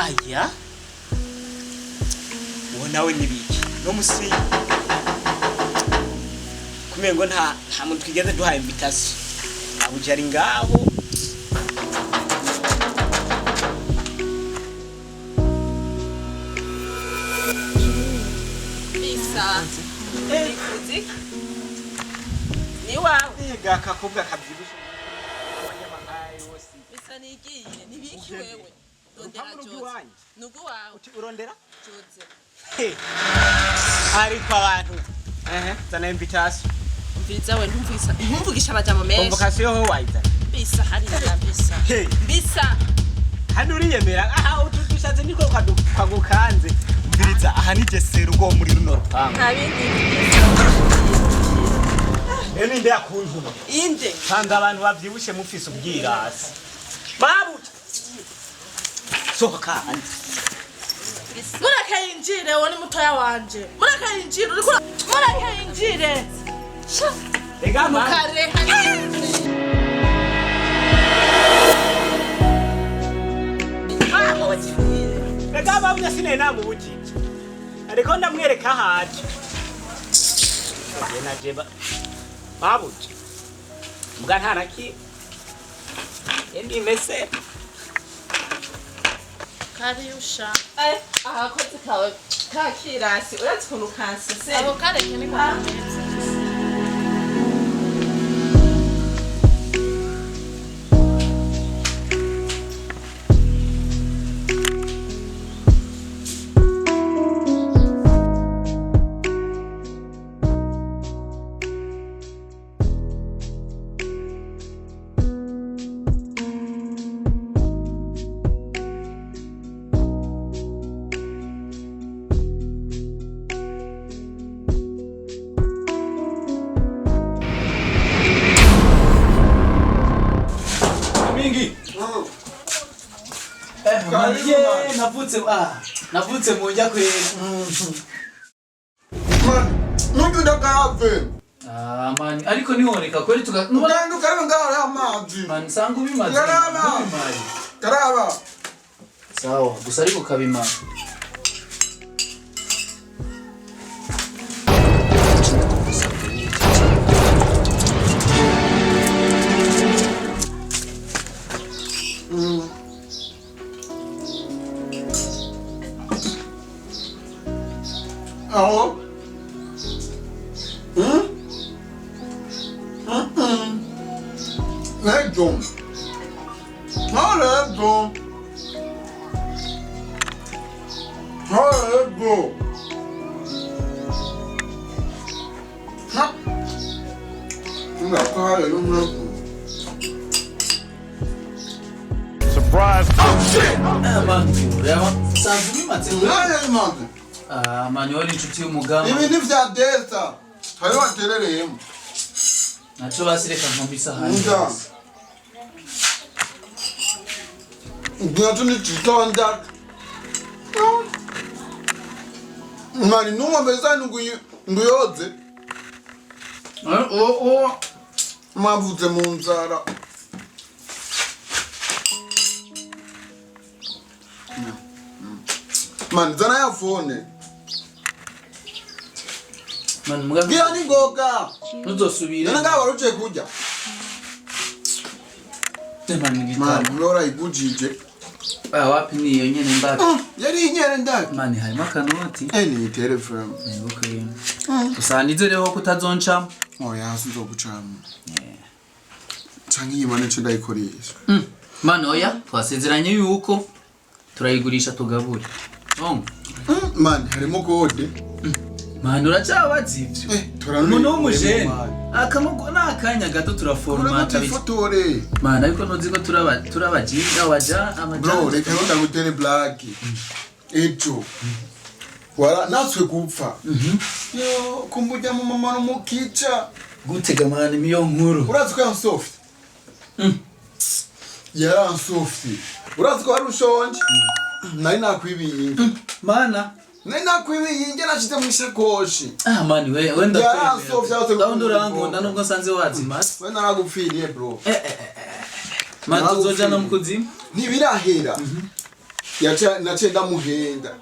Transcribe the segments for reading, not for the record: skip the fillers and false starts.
Aya, uwo nawe nibiki no musi kumengo nta muntu twigeze duha invitation, abuja ari ngaho. Bisa. Nikuzi. Ni wawe. Ega akakobwa kabyibushe abanyamahanga yose. Bisa nigiye. Nibiki Ugende. wewe. Rondera Urupangu Jose. rw'iwanyu. Nugu wawe. Uti urondera? Jose. He. Ariko abantu ehe zana invitation. Mviza we ntumvisa. Ntumvugisha amajambo menshi. Convocation ho wayizana? Bisa hariya bisa. He. Bisa. Hano uriyemera aha utu dushatse niko kagukanze. Umviriza, aha ni jesera ubwo muri runo rupangu. Nta bindi bisa. Rero ninde yakuntuma? Inde. Kandi abantu bavyibushe mufise ubwirasi. Babuja. Sohoka hanze. Mureke yinjire, uwo ni mutoya wanje. Mureke yinjire, uriko mureke yinjire. Ega mama. Kare hariya. Ega babuja sinari namubujije. Ariko ndamwereka ahaje. Je naje ba. Babuja. Mbwa nta naki. Endi mese. Kariyusha. Eh, ahakoze kawe kakirasi uretse ukuntu kansese. Abo kareke niko kameze. Mingi. Karibu, Ye, man. navutse navutse mu njya kwera. Man, nujya udakave. Ah man, ariko nihoreka kweri tuka nubona Ugenda ukarabe ngaho hariho amazi. man sanga ubimaze. Yaraba. Ntubimaye. Karaba. Sawa, gusa ariko kabimara. Aho. Hmm? Mm-mm. Nejo. Nejo. Nejo. Ha. Ngakhala lo mntu. Surprise. Ah man, ureba sanga ubimaze. Nani mazi? Ah man, wari inshuti y'umugamba. Ibi ni vya Delta. Hariho baterereyemo. Naco basireka nkomba isahani. Nda. Ngiyathi nijitonda. Mani numa besani nguyoze. Eh, oh oh. Mwavuze mu nzara. Mani zana ya phone. Man muga Ngira ningoga. ntuzosubire. Nana ngaho waruciye kurya. Eh, man Mani igitabo. urora igujije. Ah wapi niyo nyene ndaki. Yari inyere ndaki. Man harimo akanoti. Eh ni telefone. Okay. Gusa nizereho ko utazoncamo. Oya sinzogucamo. Canke iyi mani nce ndayikoresha. Mano oya twasezeranye yuko turayigurisha tugabure. Oh. Mani harimo kode. Mano uracabaza ivyo. Eh, turarure. Umuntu w'umujene akamugo ni akanya gato turaforomata. Turafotore. Mano ariko ntuzi ko turaba turabajinga abaja amaja. Bro, reka ndagutere black. Ejo. Wara natswe gupfa. Yo, kumbujya mu mama no mukica. Gutega mwana imiyo nkuru. Urazi ko yansoft? Yaransoft. Urazi ko wari ushonje? Nari nakwibiye inge. Mana. Nari nakwibiye inge nashize mu ishakoshi. Ah mani we wenda Yaransoft yaratse. Gahunda urankunda nubwo nsanze wazima. We naragupfiriye bro. Mani tuzojana mu kuzimu. Ntibirahera. Yaca naciye ndamuhenda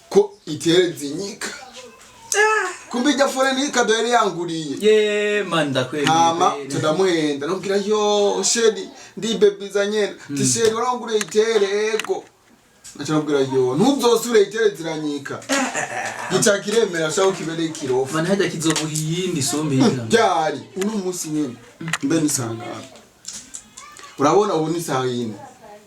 ko itere zinyika. Kumbe irya phone ni cadeau yari yanguriye. Ye man, ndakwemeye. Hama kweli. Tudamuhenda, namubwira: "Yo chéri, ndibebiza nyene." Ti: "Chéri, waranguriye itere?" "Ego." Naca namubwira: "Yo, ntuzosubire, itere ziranyika." Gica kiremera shaka kibereye ikirofa. Man, hajya kizoguha iyindi sombe hejuru. Ryari? Uno munsi nyene. Mbe ni saa ngapi? Urabona ubu ni saa 4,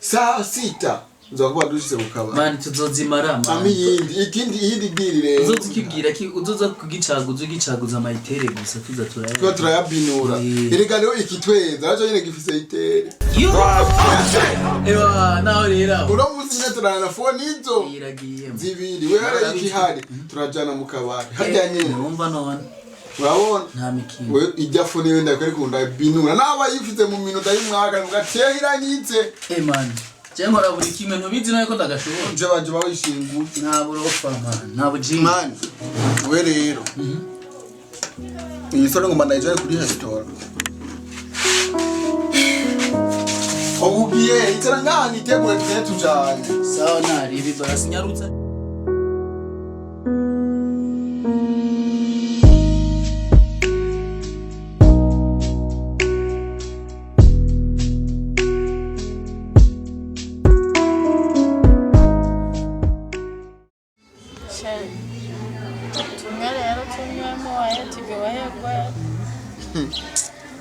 saa 6 nza kuba dushitse ku kabari. Man, tuzozimara man. Ama iyindi, ikindi, iyindi diri rero. Uzoza ukibwira ki uzoza kugicaguza, ugicaguza amayitere gusa, tuza turaya. Tuba turayabinura. Erega rero ikitweza naco nyene gifise itere. Yo! Ewa, naho rero aho. Uno munsi nyene turarana phone izo Iragiye. zibiri, wewe ikihari turajana mu kabari harya nyene. Urumva none. Urabona. Nta mikino. We ijya phone we ndakwereka ndabinura naba yifite mu minota y'umwaka mugateye iranyitse. Eh man, je nkora buri kimwe, ntubizi nawe ko ndagashobora. Nje banje bawishinguye. Nta burofa man, nta bujinga. Man, we rero iyi sore ngomba ndayijane kuri resitora. Ugiye itara ngaha, nitegure tugende tujanye. Sawa, naribi basi, nyarutsa. Chéri, tumwe rero tunywemo waye turyoherwe.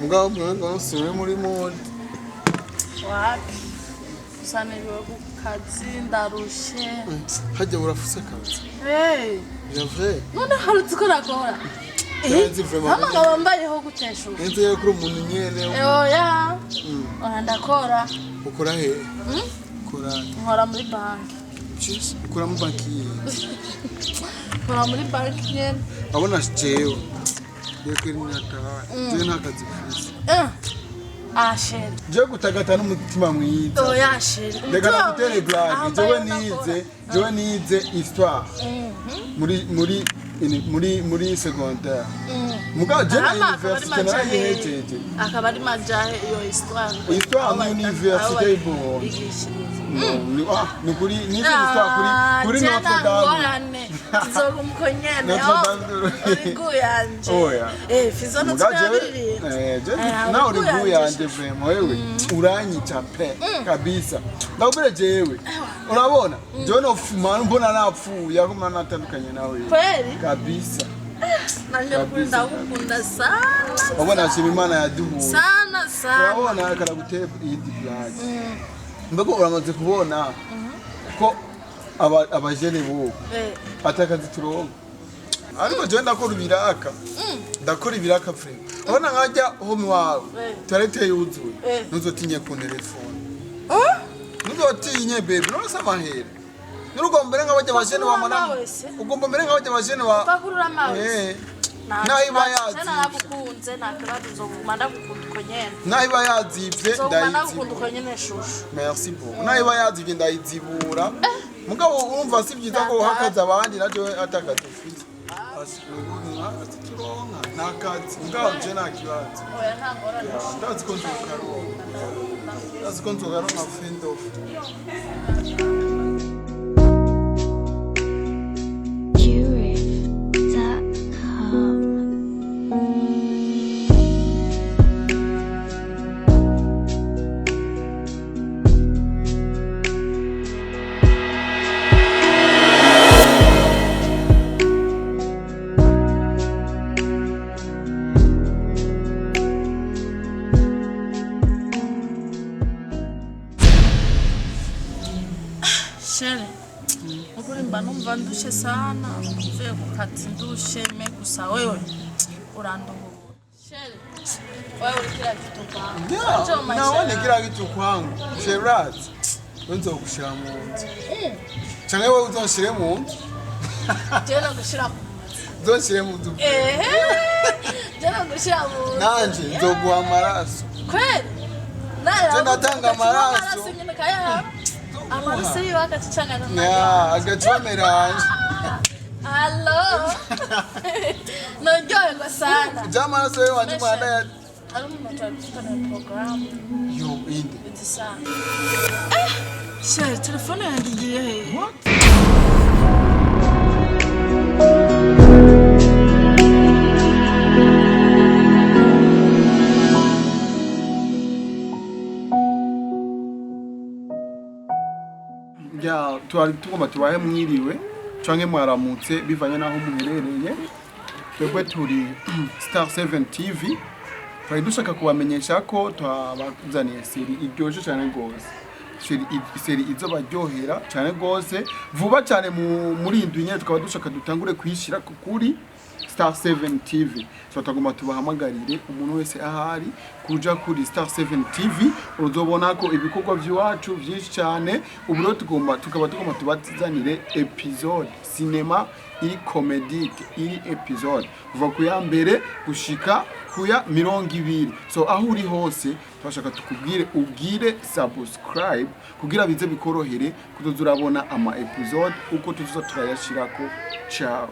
Mugabo mwe nsubire muri mode. Wapi, gusa niriwe ku kazi, ndarushe. Hajya urafuse akazi? Hey, bien vrai. None hari uzi ko nakora? Nzi vraiment. Hama nkaba mbayeho gutesha ubu? Nzi yuko uri umuntu nyene. Oya, oya, ndakora. Ukora he? Ukora? Nkora muri banki. Ukora muri banki yihe? Nkora muri banki nyene. Abona jewe yeko iri nyakara, jewe nta kazi mfise. Eh. Ah chéri. Jewe gutagata n'umutima mwiza. Oya chéri. Reka nagutere blague. Jewe nize histoire muri secondaire, mugabo je na université narayihejeje. Akaba ari majahe iyo histoire? Histoire ni université y'Uburundi. Igishiriza. Ni kuri nize histoire kuri Notre Dame. Ngorane tuzogumuko nyene. Notre Dame. Uri yanje. Oya. Eh, fizo no Mugabo jewe turabiriye. eh, nawe uri yanje vraiment, wewe uranyica pe kabisa. Ndakubwira jewe, urabona jewe nofuma mbona napfuye ariko mbona natandukanye nawe. Kweli? Kabisa. Nanje kuri ndagukunda sana. Urabona, shima Imana yaduhuye. Sana sana. Urabona karagutera iyindi blague. Mbego uramaze kubona ko abajene bubu atakazi turonka, ariko jewe ndakora ibiraka, ndakora ibiraka frère. Urabona nkajya home wawe, toilette yuzuye, ntuzotinye ku telefone, ntuzotinye baby. None se amahera nurugomba mbere nk'abajya abajene wa Pakurura mana amawese. ugomba mbere nk'abajya abajene wa Pakurura amawese. Naho iba yazivye. Naragukunze, nta kibazo, nzoguma ndagukunda uko nyene. Naho iba yazivye, Nzoguma ndagukunda ndayizibura. uko nyene shushu. Merci beaucoup. Naho iba yazivye ndayizibura. Mugabo urumva si byiza ko uha akazi abandi naje atakazi ufite. Turonka nta kazi, mugabo je nta kibazo. Oya, nta ngorane. Ndazi ko nzokaronka, ndazi ko nzokaronka friend of. Curif.com. Chéri, ukuri mba numva ndushe sana, mvuye ku kazi ndushe me, gusa wewe uranduhura. Chéri, wewe uri kila kitu kwangu. Acha maisha Naone yangu. kila kitu kwangu. Sherat, we nzogushira mu nzu canke wowe uzonshire mu nzu. Jewe nagushira mu Uzonshire mu nzu. Ehe, jewe nagushira mu nzu. Nanje nzoguha amaraso. Kweli? Je ndatanga amaraso. Nyine kaya amaraso yiwe akacicangana nayo. Ya, agacuba meranje. Alo, naryoherwa sana. Je amaraso yo wanje mwana. Hari umuntu twari dufitaniye porogaramu. Yo, inde? Izi saha. Chéri, telefone yanjye igiye hehe? What? Ya, twari tugomba tubahe mwiriwe canke mwaramutse bivanye n'aho muherereye. Twebwe turi Star 7 TV, twari dushaka kubamenyesha ko twabazaniye série iryoshe cyane rwose, série izobaryohera cyane rwose vuba cyane muri iyi ndwi nyene. Tukaba dushaka dutangure kuyishyira kuri Star 7 TV. So tagomba tubahamagarire umuntu wese ahari kuja kuri Star 7 TV, uzobona ko ibikorwa by'iwacu byinshi cyane. Ubu rero tukaba tugomba tubazanire episode cinéma iri comédique, iri episode kuva ku ya mbere gushika ku ya 20. So aho uri hose, turashaka tukubwire ubwire subscribe kugira bize bikorohere kuzoza urabona ama episode uko tuzoza turayashirako. Ciao.